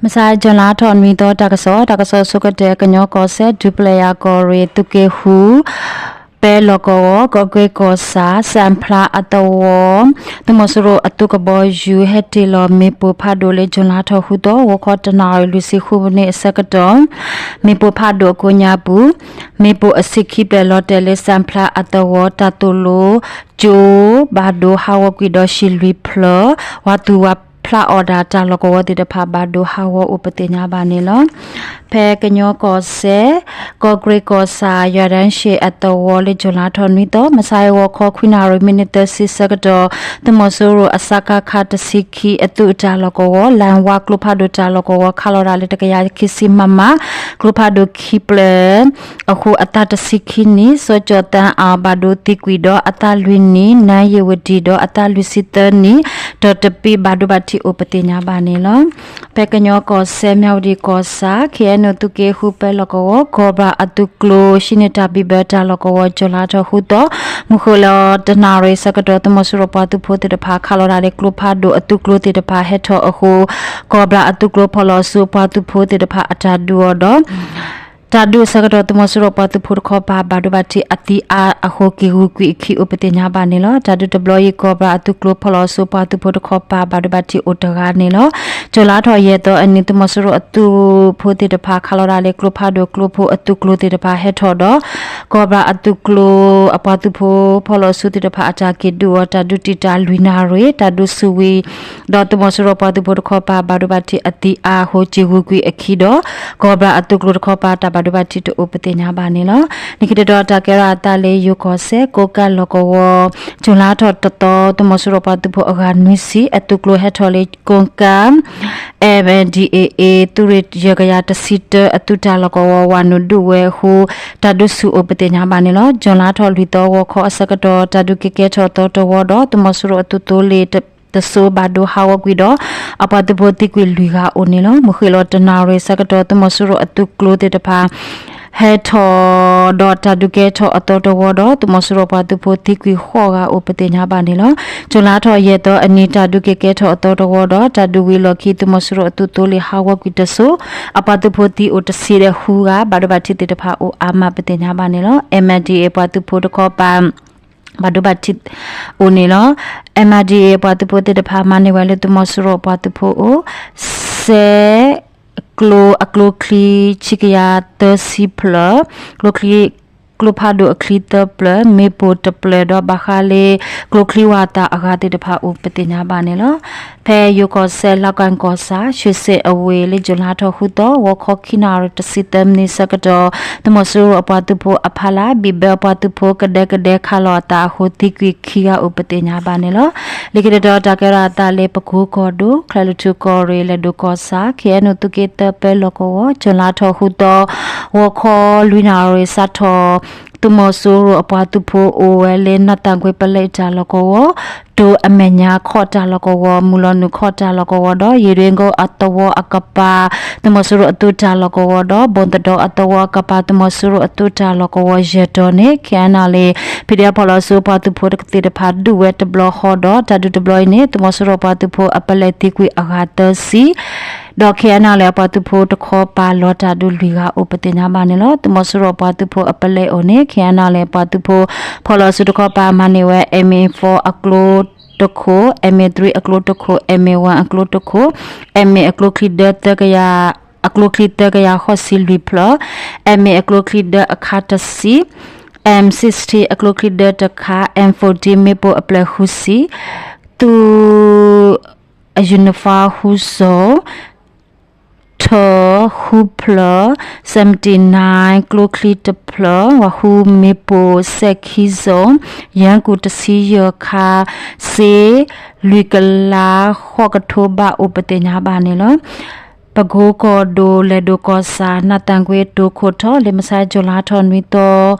မဆါ June လါထီၣ်နွံသီ တၢ်ကစီၣ်, တၢ်ကစီၣ်ဆိကတၢၢ် ကညီကီၢ်စဲၣ် ဒူပျဲၢ်ယၤကီၢ်ရ့ၣ် သုးက့ဃု ပဲလီၢ်ကဝီၤ ကီးကရ့ၣ်ကီၢ်ဆၣ် စၣ်ဖျါအသဝီ သုးမီၤစိရိၤအသုးကဘီယူၤ ဟဲတ့ၢ်လီၤမ့ၣ်ပိၢ်ဖးဒိၣ်လၢ June လါထီၣ်ဃုသီ ဂီၤခီတနၣ်ရံၣ်လွံၢ်ဆံဃုမံးနံးအဆၢကတီၢ် မ့ၣ်ပိၢ်ဖးဒိၣ်အကိးညါပူၤ မ့ၣ်ပိၢ်အဆံးခံဖျၢၣ်လီၤတဲာ်လၢ စၣ်ဖျါအသဝီ တၢ်သိၣ်လိကၠိ ဘၣ်ဒိဟးဂီၤကွံာ်ဒီး ဟံၣ်လွံၢ်ဖျၢၣ်, ဝၤသူၣ်ဝၤဖျးအီၣ်တၢ် တၢ်လီၢ်ကဝီၤသ့ၣ်တဖၣ် ဘၣ်ဒိဟးဂီၤအိၣ်ပသ့ၣ်ညါဘၣ်န့ၣ်လီၤ. ဖဲကညီကီၢ်စဲၣ် ကီးကရ့ၣ်ကီၢ်ဆၣ် ယွၤတၢ်ရှ့ၣ်အသဝီလၢ June လါထီၣ်နွံသီ မဆါအံၤ ဂီၤခီခွံနၣ်ရံၣ် မံးနံးသၢဆံဆၢကတီၢ် သုးမီၤစိရိၤအ စကခ တဆံခံ အသုးတၢ်လီၢ်ကဝီၤ လၢဝါကျိဖးဒိၣ်တၢ်လီၢ်ကဝီၤ ခးလီၤဒၣ်လၢ တကယၤခံဆံ မမ ကျိဖးဒိၣ်ခံဖျၢၣ် အဃိ အသးတဆံခံနံၣ် စီၤကၠီၣ်သၣ်အၣ် ဘၣ်ဒိသံကွံာ်ဒီး အသးလွံၢ်နံၣ် နၢ်ယ့ၣ်ဝတံၣ်ဒီး အသးလွံၢ်ဆံသၢနံၣ် ဒီးတပံး ဘၣ်ဒိဘၣ်ထံးအိၣ်ပသ့ၣ်ညါဘၣ်န့ၣ်လီၤ. ဖဲကညီကီၢ်စဲၣ် မၠၣ်ဝတံၣ်ကီၢ်ဆၣ် ခ့ၣ်အဲၣ်ယူၣ် သုးက့ဃု ပဲလီၢ်ကဝီၤ ကီၢ်ဘြၣ်အသုးကျိၤ ဟံးန့ၢ်တၢ်ဘံၣ်ဘၢတၢ်လီၢ်ကဝီၤ June လါထီၣ်ဃုသီ မုၢ်ဃ့ၢ်လီၤတနၣ်ရံၣ်ဆၢကတီၢ် သုးမီၤစိရိၤပှၤသုးဖိသ့ၣ်တဖၣ် ခးလီၤဒၣ်လၢကျိဖးဒိၣ်အသုးကျိၤသ့ၣ်တဖၣ်ဟဲထီၣ်အဃိ ကီၢ်ဘြၣ်အသုးကျိၤဖီၣ်လီၤဆူပှၤသုးဖိသ့ၣ်တဖၣ်အတၢ်ဒုးအီၤဒီး တၢ်ဒုးဆၢကတီၢ် သုးမီၤစိရိၤပှၤသုးဖိတခီပၤ ဘၣ်ဒိဘၣ်ထံးအသံအါအဃိ က့ၤဂုာ်ကွံာ်အခံအိၣ်ပသ့ၣ်ညါဘၣ်န့ၣ်လီၤ. တၢ်ဒုးတဘျီအံၤ ကီၢ်ဘြၣ်အသုးကျိၤဖီၣ်လီၤဆူပှၤသုးဖိတခီပၤ ဘၣ်ဒိဘၣ်ထံးအိၣ်တဂၤန့ၣ်လီၤ. June လါထီၣ်ယဲၢ်သီအနံၤ သုးမီၤစိရိၤအသုးဖိသ့ၣ်တဖၣ် ခးလီၤဒၣ်လၢကျိဖးဒိၣ်ကျိဖိအသုးကျိၤသ့ၣ်တဖၣ်ဟဲထီၣ်ဒီး ကီၢ်ဘြၣ်အသုးကျိၤအပှၤသုးဖိဖီၣ်လီၤဆူသ့ၣ်တဖၣ်အတၢ်က့ၤဒုးအီၤ တၢ်ဒုးတံာ်တာ်လွံၢ်နၣ်ရံၣ် တၢ်ဒုးဆူၣ်ဝံၤ ဒီးသုးမီၤစိရိၤပှၤသုးဖိတခီပၤ ဘၣ်ဒိဘၣ်ထံးအသံအါအဃိ က့ၤဂုာ်ကွံာ်အခံဒီး ကီၢ်ဘြၣ်အသုးကျိၤတခီပၤ တၢ်ဘၣ်ဒိဘၣ်ထံးတအိၣ်ပသ့ၣ်ညါဘၣ်န့ၣ်လီၤ. လၢခံတတီၤ တၢ်ကဲထီၣ်အသးလၢယိၤကီၢ်စဲၣ် ကိးကၣ်လီၢ်ကဝီၤ June လါထီၣ်တသီ သုးမီၤစိရိၤပှၤသုးဖိအဂၤနွံဆံ အသုးကျိၤဟဲထီၣ်လၢ ကိးကၣ် MNDAA သုးရ့ၣ်ယဲၢ်ကယၤတဆံတၢ အသုးတၢ်လီၢ်ကဝီၤ ဝၤနုာ်ဒုးဝဲအဃိ တၢ်ဒုးဆူၣ်အိၣ်ပသ့ၣ်ညါဘၣ်န့ၣ်လီၤ. June လါထီၣ်လွံၢ်သီ ဂီၤခီအဆၢကတီၢ် တၢ်ဒုးက့ၤကဲထီၣ်အသီတဝီဒီး သုးမီၤစိရိၤအသုးသိလ့ၣ်တစိၤ ဘၣ်ဒိဟးဂီၤကွံာ်ဒီး အပှၤသုးဖိသံကွံာ်လွံၢ်ဂၤအိၣ်န့ၣ်လီၤ. မုၢ်ဃ့ၢ်လီၤတနၣ်ရံၣ်ဆၢကတီၢ် သုးမီၤစိရိၤအသုးကျိၤသ့ၣ်တဖၣ် ဟဲထီၣ်ဒီးတၢ်ဒုးကဲထီၣ်အသီတဝီဒီး သုးမီၤစိရိၤပှၤသုးဖိသံကွံာ်ဃိးဂၤအိၣ်ပသ့ၣ်ညါဘၣ်န့ၣ်လီၤ. June လါထီၣ်ယဲၢ်သီအနံၤ တၢ်ဒုးက့ၤကဲထီၣ်အသီတဝီဒီး တၢ်ဒုးဝံၤအလီၢ်ခံ သုးမီၤစိရိၤအသုးသိလ့ၣ်ဟးဂီၤကွံာ်တစိၤ အပှၤသုးဖိသံအိၣ်တဆံဒီးဃုဂၤ ဘၣ်ဒိဘၣ်ထံးသ့ၣ်တဖၣ်အိၣ်အါမးပသ့ၣ်ညါဘၣ်န့ၣ်လီၤ. MNDAA ပှၤသုးဖိတခီပၤ ဘၣ်ဒိဘၣ်ထံးအိၣ်န့ၣ်လီၤ. MNDAA ပှၤသုးဖိသ့ၣ်တဖၣ် မၤန့ၢ်ဝဲလၢသုးမီၤစိရိၤပှၤသုးဖိအအိၣ် စဲ ကျိအကျိချံ ဆံကယၤသၢဆံဖျၢၣ်, ကျိချံ ကျိဖးဒိၣ်အချံသၢဖျၢၣ်, မ့ၣ်ပိၢ်တဖျၢၣ်ဒီး ဘၣ်ဃးလၢကျိချံဝၤသးအဂၤသ့ၣ်တဖၣ်အိၣ်ပသ့ၣ်ညါဘၣ်န့ၣ်လီၤ. ဖဲယိၤကီၢ်စဲၣ် လါကၣ်ကီၢ်ဆၣ် ရွှ့ၣ်စဲၣ်အဝ့ၢ်လၢ June လါထီၣ်ဃုသီ ဂီၤခီခံနၣ်ရံၣ်တဆံသၢမံးနံးဆၢကတီၢ် သုးမီၤစိရိၤအပှၤသုးဖိအဖီလာ် ဘံၣ်ဘၢအပှၤသုးဖိကဒဲကဒဲခးလီၤအသးအဃိ သံကွံာ်ခံဂၤအိၣ်ပသ့ၣ်ညါဘၣ်န့ၣ်လီၤ. လၢခံတတီၤ တၢ်ကဲထီၣ်အသးလၢပကိၤကီၢ်ဒိၣ် ချဲးလွီၢ်ထူၣ်ကီၢ်ရ့ၣ် လဲၤဒိၣ်ကီၢ်ဆၣ် ခ့ၣ်အဲၣ်ယူၣ် သုးက့သၢ ပဲလီၢ်ကဝီၤ June လါထီၣ်ဃုသီ ဂီၤခီလွံၢ်နၣ်ရံၣ် စးထီၣ် သုးမီၤစိရိၤအပှၤသုးဖိအိၣ်ဝဲလၢ နၢ်သၣ်ကွ့ပလဲအတၢ်လီၢ်ကဝီၤ တိၤအမဲာ်ညါခီၣ်တၢ်လီၢ်ကဝီၤ မုၢ်လီၤနုာ်ခီၣ်တၢ်လီၢ်ကဝီၤဒီး ယရ့ၣ်ကိအသဝီအကပၤ သုးမီၤစိရိၤအသုးတၢ်လီၢ်ကဝီၤဒီး ဘိၣ်သဒီအသဝီအကပၤ သုးမီၤစိရိၤအသုးတၢ်လီၢ်ကဝီၤ ယဲၢ်တီၤန့ၣ် ခ့ၣ်အဲၣ်ယူၣ် လၢ PDF ဖီၣ်လီၤဆူပှၤသုးဖိသ့ၣ်တဖၣ် ဒုးဝဲတဘျီဃီဒီး တၢ်ဒုးတဘျီအံၤန့ၣ် သုးမီၤစိရိၤပှၤသုးဖိအပလဲသံကွံာ်အဂၤသၢဆံ ဒီး ခ့ၣ်အဲၣ်ယူၣ် အပှၤသုးဖိတခီပၤလီၤတၢ်ဒုးလွံၢ်ဂၤအိၣ်ပသ့ၣ်ညါဘၣ်န့ၣ်လီၤ. သုးမီၤစိရိၤပှၤသုးဖိအပလဲအိၣ်န့ၣ် ခ့ၣ်အဲၣ်ယူၣ် အပှၤသုးဖိဖီၣ်လီၤဆူတခီပၤ မၤန့ၢ်ဝဲ MA four အကျိတခိၣ်, MA three အကျိတခိၣ်, MA one အကျိတခိၣ်, MA အကျိချံဒၢသၢကယၤ အကျိချံသၢကယၤဃိးဆံလွံၢ်ဖျၢၣ်, MA အကျိချံဒၢအခါတဆံ, M sixteen အကျိချံဒၢတခါ, M fourteen မ့ၣ်ပိၢ်အပျဲၢ်ဃုဆံ, သူ အ uniform ဃုစိၤ, ထၢ ဃုဖျၢၣ်, seventy nine ကျိချံတဖျၢၣ်, ဝၤဃုမ့ၣ်ပိၢ် စဲးခံစိၤ, ယဲၢ်ကူၣ်တဆံယဲၢ်ခါ, စ့ လွံၢ်ကလးဃိးကထိဘးအိၣ်ပသ့ၣ်ညါဘၣ်န့ၣ်လီၤ. ပကိၤကီၢ်ဒိၣ် လဲၤဒိၣ်ကီၢ်ဆၣ် နၢ်သၣ်ကွ့တိၤခိၣ်ထီၣ် လၢမဆါ June လါထီၣ်နွံသီ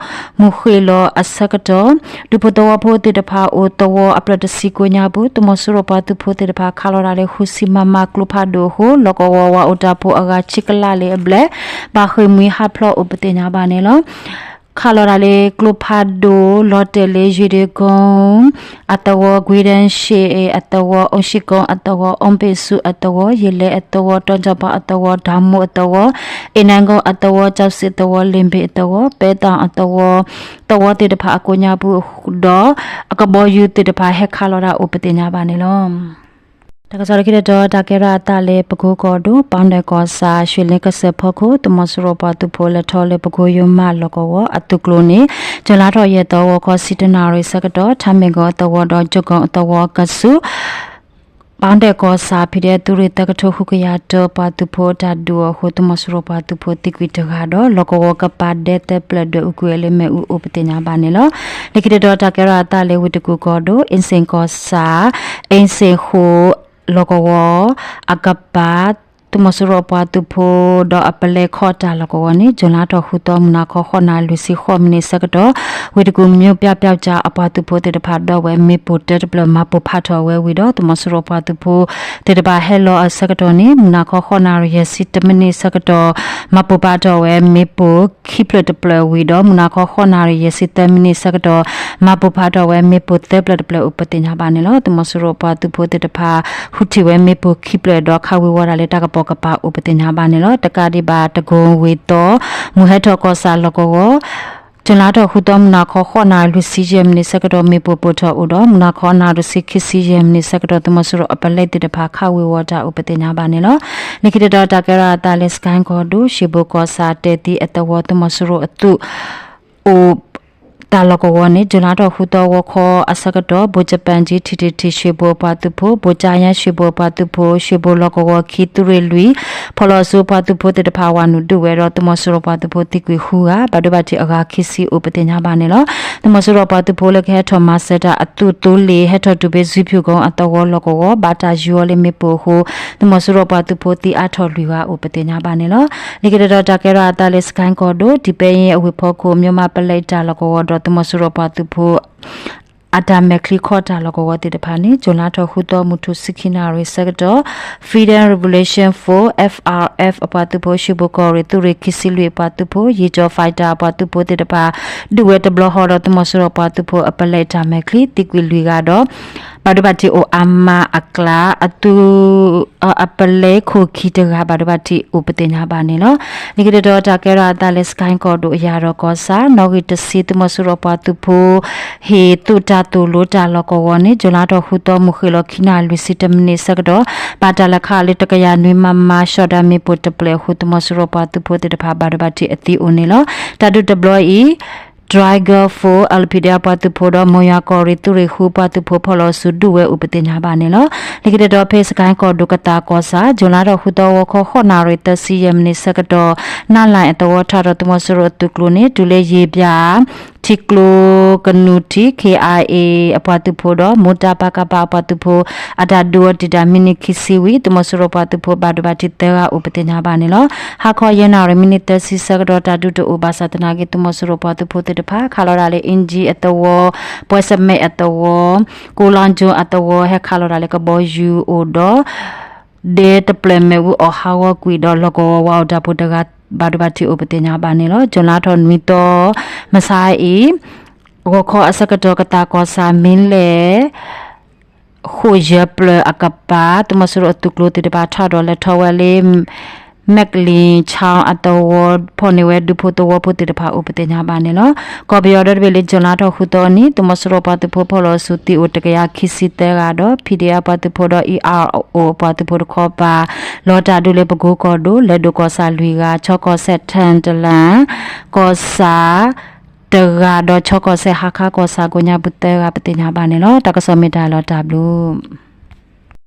မုၢ်ဃ့ၢ်လီၤအဆၢကတီၢ် ဒူဖိသဝီဖိသ့ၣ်တဖၣ်အိၣ်သဝီအဖျၢၣ်တဆံကိးညါပူၤ သုးမီၤစိရိၤပှၤသုးဖိသ့ၣ်တဖၣ် ခးလီၤဒၣ်လၢ ဃုဆံ မမ ကျိဖးဒိၣ်အဃိ လီၢ်ကဝီၤဝၤအိၣ်တၢ်ဖိအဂၤ ဆံကလးလၢအဘျဲၣ် ဘၣ်ဃ့ၢ်မှံဟးဖျိးအိၣ်ပသ့ၣ်ညါဘၣ်န့ၣ်လီၤ. ခးလီၤဒၣ်လၢကျိဖးဒိၣ် လီၤတဲာ်လၢ ယွၤဒ့ကိၣ် အသဝီ, ကွ့ဒၢၣ်ရှ့အသဝီ, အိၣ်ၡံကိၣ်အသဝီ, အိၣ်ဘ့ၣ်ဆူအသဝီ, ယလဲၢ်အသဝီ, တီၣ်ကၠီၣ်ပၤအသဝီ, တၢ်မိၣ်အသဝီ, အ့ၣ်နဲၣ်ကိၣ်အသဝီ, ကၠီၣ်စံၣ်အသဝီ, လ့ၣ်ဘ့ၣ်အသဝီ, ပဲသၣ်အသဝီ, သဝီသ့ၣ်တဖၣ်အကိးညါပူၤဒီး အကဘီယူၤသ့ၣ်တဖၣ်ဟဲခးလီၤဒၣ်အိၣ်ပသ့ၣ်ညါဘၣ်န့ၣ်လီၤ. တၢ်ကစီၣ်လၢခံတတီၤ တၢ်ကဲထီၣ်အသးလၢပကိကီၢ်ဒိၣ် ပီၣ်ဒဲၣ်ကီၢ်ဆၣ် ရွှေလင်းကစၢၢ်ဖီခိၣ် သုးမီၤစိရိၤပှၤသုးဖိလဲၤထီၣ်လၢပကိယိၤမးလီၢ်ကဝီၤအသုးကျိၤန့ၣ် ကၠူၤလါထီၣ်ယဲၢ်သီဂီၤခီဆံတၢနၣ်ရံၣ်ဆၢကတီၢ် ထါမ့ၢ်ကီၢ်အသဝီဒီး ကၠိကီၢ်အသဝီအကဆူး ပီၣ်ဒဲၣ်ကီၢ်ဆၣ် ဖံးဒဲးသုးရ့ၣ်သၢကထိဃုကယၤတၢ ပှၤသုးဖိတၢ်ဒုးအဃိ သုးမီၤစိရိၤပှၤသုးဖိသံကွံာ်တဂၤဒီး လီၢ်ကဝီၤကပၤဒဲသၢဖျၢၣ်ဒွဲၣ်အူကွံာ်ဝဲလၢမ့ၣ်အူအိၣ်ပသ့ၣ်ညါဘၣ်န့ၣ်လီၤ. လၢခံတတီၤ တၢ်ကဲထီၣ်အသးလၢဝ့ၢ်တကူၣ်ကီၢ်ဒိၣ် အ့စ့ၣ်ကီၢ်ဆၣ် အ့စ့ၣ်ဃိၣ် လီၢ်ကဝီၤအကပၤ သုးမီၤစိရိၤပှၤသုးဖိဒီးအပလဲခီၣ်တၢ်လီၢ်ကဝီၤန့ၣ် ကၠူၤလါထီၣ်ဃုသီ မုၢ်နၤခီဃိးနၣ်ရံၣ်လွံၢ်ဆံဃိးမံးနံးဆၢကတီၢ် ဝ့ၢ်တကူၣ် မၠိပၠးပၠးကၠါ အပှၤသုးဖိသ့ၣ်တဖၣ်ဒီးဝဲမ့ၣ်ပိၢ်တၢတဖျၢၣ် မၤပိၢ်ဖးထီၣ်ဝဲဝံၤဒီး သုးမီၤစိရိၤပှၤသုးဖိသ့ၣ်တဖၣ်ဟဲလီၤအဆၢကတီၢ်န့ၣ် မုၢ်နၤခီဃိးနၣ်ရံၣ်ယဲၢ်ဆံတၢမံးနံးဆၢကတီၢ် မၤပိၢ်ဖးထီၣ်ဝဲမ့ၣ်ပိၢ်ခံဖျၢၣ်တဖျၢၣ်ဝံၤဒီး မုၢ်နၤခီဃိးနၣ်ရံၣ်ယဲၢ်ဆံသၢမံးနံးဆၢကတီၢ် မၤပိၢ်ဖးထီၣ်ဝဲမ့ၣ်ပိၢ်သၢဖျၢၣ်တဖျၢၣ်အိၣ်ပသ့ၣ်ညါဘၣ်န့ၣ်လီၤ. သုးမီၤစိရိၤပှၤသုးဖိသ့ၣ်တဖၣ် ဟူးထံၣ်ဝဲမ့ၣ်ပိၢ်ခံဖျၢၣ်ဒီး ခးဝ့ၤဝီၤဒၣ်လၢတၢ်ကပိာ်ကပၤအိၣ်ပသ့ၣ်ညါဘၣ်န့ၣ်လီၤ. တကးဒံးဘၣ် တကိၣ်ဝ့ၢ်သီ မုၢ်ဟဲထီၣ်ကီၢ်ဆၣ်လီၢ်ကဝီၤ ကၠူၤလါထီၣ်ဃုသီ မုၢ်နၤခီဃိးနၣ်ရံၣ်လွံၢ်ဆံယဲၢ်မံးနံးဆၢကတီၢ် မ့ၣ်ပိၢ်ပိၢ်ထီၣ်အိၣ်ဒီး မုၢ်နၤခီနၣ်ရံၣ်လွံၢ်ဆံခံဆံယဲၢ်မံးနံးဆၢကတီၢ် သုးမီၤစိရိၤအပလဲသ့ၣ်တဖၣ် ခးဝ့ၤဝီၤတၢ်အိၣ်ပသ့ၣ်ညါဘၣ်န့ၣ်လီၤ. လၢခံတတီၤ တၢ်ကဲထီၣ်အသးလၢ စကဲၣ်ကီၢ်ဒိၣ် ရှ့ဘိၣ်ကီၢ်ဆၣ် တဲသံအသဝီ သုးမီၤစိရိၤအသုး အိၣ်တၢ်လီၢ်ကဝီၤန့ၣ် ကၠူၤလါထီၣ်ဃုသီဂီၤခီအဆၢကတီၢ် ဘိၣ်ကပၣ်ကၠံ ထံၣ်ထံၣ်ထံၣ် ရွှေဘို အပှၤသုးဖိ, ဘိၣ်ကၠါယါ ရွှေဘို အပှၤသုးဖိ, ရွှေဘို လီၢ်ကဝီၤခံ သုးရ့ၣ်လွံၢ် ဖီၣ်လီၤဆူအပှၤသုးဖိသ့ၣ်တဖၣ် ဝၤနုာ်ဒုးဝဲဒီး သုးမီၤစိရိၤပှၤသုးဖိသံကွံာ်ဃုဂၤ ဘၣ်ဒိဘၣ်ထံးအဂၤခံဆံအိၣ်ပသ့ၣ်ညါဘၣ်န့ၣ်လီၤ. သုးမီၤစိရိၤပှၤသုးဖိလၢကဟဲထီၣ်မၤစၢၤတၢ်အသုးသိလ့ၣ် ဟဲထီၣ်တုၤဖဲ ဇံဖၠူၣ်ကိအသဝီလီၢ်ကဝီၤ ဘၣ်တၢ်ယူၤအီၤလၢမ့ၣ်ပိၢ်အဃိ သုးမီၤစိရိၤပှၤသုးဖိသံအါထီၣ်လွံၢ်ဂၤအိၣ်ပသ့ၣ်ညါဘၣ်န့ၣ်လီၤ. လၢခံတတီၤ တၢ်ကဲထီၣ်အသးလၢ စကဲၣ်ကီၢ်ဒိၣ် ဒံးပဲယ့အဝ့ၢ်ဖီခိၣ် မၠိမးပလဲတၢ်လီၢ်ကဝီၤဒီး သုးမီၤစိရိၤပှၤသုးဖိ အတၢ်မဲာ်ချံခီၣ်တၢ်လီၢ်ကဝီၤသ့ၣ်တဖၣ်န့ၣ် ကၠူၤလါထီၣ်ဃုသီ မုၢ်ထူၣ်ဆံခံနၣ်ရံၣ်ဆၢကတီၢ် Freedom Revolution Force, F R F အပှၤသုးဖိ ရွှေဘို ကီၢ်ရ့ၣ် သုးရ့ၣ်ခံဆံလွံၢ်အပှၤသုးဖိ ယံာ်ကၠီၤ fighter အပှၤသုးဖိသ့ၣ်တဖၣ် ဒုးဝဲတဘျီဃီဒီး သုးမီၤစိရိၤပှၤသုးဖိအပလဲတၢ်မဲာ်ချံ သံကွံာ်လွံၢ်ဂၤဒီး ဘၣ်ဒိဘၣ်ထံးအိၣ်အါမးအကျါ အသုး အပလဲခိၣ်ခံတဂၤ ဘၣ်ဒိဘၣ်ထံးအိၣ်ပသ့ၣ်ညါဘၣ်န့ၣ်လီၤ. လၢခံတတီၤ တၢ်ကဲထီၣ်အသးလၢ စကဲၣ်ကီၢ်ဒိၣ် အယၤဒီးကီၢ်ဆၣ် နီၣ်ဂံၢ်တဆံ သုးမီၤစိရိၤပှၤသုးဖိ ဟ့ၣ်သုးတၢ်သိၣ်လိတၢ်လီၢ်ကဝီၤန့ၣ် ကၠူၤလါထီၣ်ဃုသီ မုၢ်ဃ့ၢ်လီၤခံနၣ်ရံၣ်လွံၢ်ဆံတမံးနံးဆၢကတီၢ် ဘၣ်တၢ်လဲၤခးလၢတကယၤနွံ မမ ရှီၣ်ဒၣ်မ့ၣ်ပိၢ်တဖျၢၣ်အဃိ သုးမီၤစိရိၤပှၤသုးဖိသ့ၣ်တဖၣ် ဘၣ်ဒိဘၣ်ထံးအသံအိၣ်န့ၣ်လီၤ. တၢ်ဒုးတဘျီအံၤ Dragon Force, L P D F ပှၤသုးဖိဒီး မိၢ်ယွၤကီၢ်ရ့ၣ် သုးရ့ၣ်ဃုပှၤသုးဖိ ဖီၣ်လီၤဆူဒုးဝဲအိၣ်ပသ့ၣ်ညါဘၣ်န့ၣ်လီၤ. လၢခံတတီၤ ဖဲစကဲၣ်ကီၢ်ဒိၣ် ကသးကီၢ်ဆၣ် ကၠူၤလါထီၣ်ဃုသီဂီၤခီ ဃိးနၣ်ရံၣ်သၢဆံယဲၢ်မံးနံးဆၢကတီၢ် နးလဲၣ်အသဝီထီၣ်ဒီး သုးမီၤစိရိၤအသုးကျိၤန့ၣ် တုၤလၢယ့ၣ်ဘျၣ် ထံကျိကနူၤထံး K I A အပှၤသုးဖိဒီး မိၢ်တၢ်ပၢ်ကပၢ်အပှၤသုးဖိ အတၢ်ဒုးအီၤတံာ်တာ် မံးနံးခံဆံဝံၤ သုးမီၤစိရိၤပှၤသုးဖိ ဘၣ်ဒိဘၣ်ထံးသၢဂၤအိၣ်ပသ့ၣ်ညါဘၣ်န့ၣ်လီၤ. ဟါခီယဲၢ်နၣ်ရံၣ် မံးနံးသၢဆံဆၢကတီၢ် တၢ်ဒုးတအိၣ်ဘၣ်ဆၣ်သနာ်က့ သုးမီၤစိရိၤပှၤသုးဖိသ့ၣ်တဖၣ် ခးလီၤဒၣ်လၢ အ့ၣ်ကၠံအသဝီ, ပှဲၤစမဲးအသဝီ, ကိလါကၠိအသဝီ ဟဲခးလီၤဒၣ်လၢကဘီယူၤအိၣ်ဒီး ဒဲတဖျၢၣ်မ့ၣ်အူအီၣ်ဟးဂီၤကွံာ်ဒီး လီၢ်ကဝီၤဝါအိၣ်တၢ်ဖိတဂၤ ဘၣ်ဒိဘၣ်ထံးအိၣ်ပသ့ၣ်ညါဘၣ်န့ၣ်လီၤ. ကၠူၤလါထီၣ်နွံသီ မဆါအံၤ ဂီၤခီအဆၢကတီၢ် ကသးကီၢ်ဆၣ် မ့ၢ်လဲၣ် ဃိၣ်ယဲၢ်ဖျၢၣ်အကပၤ သုးမီၤစိရိၤအသုးကျိၤသ့ၣ်တဖၣ် ထီၣ်ဒီးလဲၤထီၣ်ဝဲလၢ မဲၢ်ကလံၤဆၣ်အသဝီ ဖီၣ်န့ၢ်ဝဲ ဒူဖိသဝီဖိသ့ၣ်တဖၣ်အိၣ်ပသ့ၣ်ညါဘၣ်န့ၣ်လီၤ. ကီၢ်ပယီၤဒီတဘ့ၣ်လၢ ကၠူၤလါထီၣ်ဃုသီအနံၤ သုးမီၤစိရိၤပှၤသုးဖိဖီၣ်လီၤဆူသံအိၣ် တကယၤခံဆံသၢဂၤဒီး P D F ပှၤသုးဖိဒီး E R O အပှၤသုးဖိတခီပၤ လီၤတၢ်ဒုးလၢပကိကီၢ်ဒိၣ် လဲၤဒိၣ်ကီၢ်ဆၣ်လွံၢ်ဂၤ ခၠီကီၢ်စဲၣ် ထၢၣ်တလၣ် ကီၢ်ဆၣ် တဂၤဒီး ခၠီကီၢ်စဲၣ် ဟါခါကီၢ်ဆၣ် ကိးညါပူၤသၢဂၤ ပသ့ၣ်ညါဘၣ်န့ၣ်လီၤ. တၢ်ကစီၣ်မ့ၢ်တၢ်လီၤတၢ်ဘျုး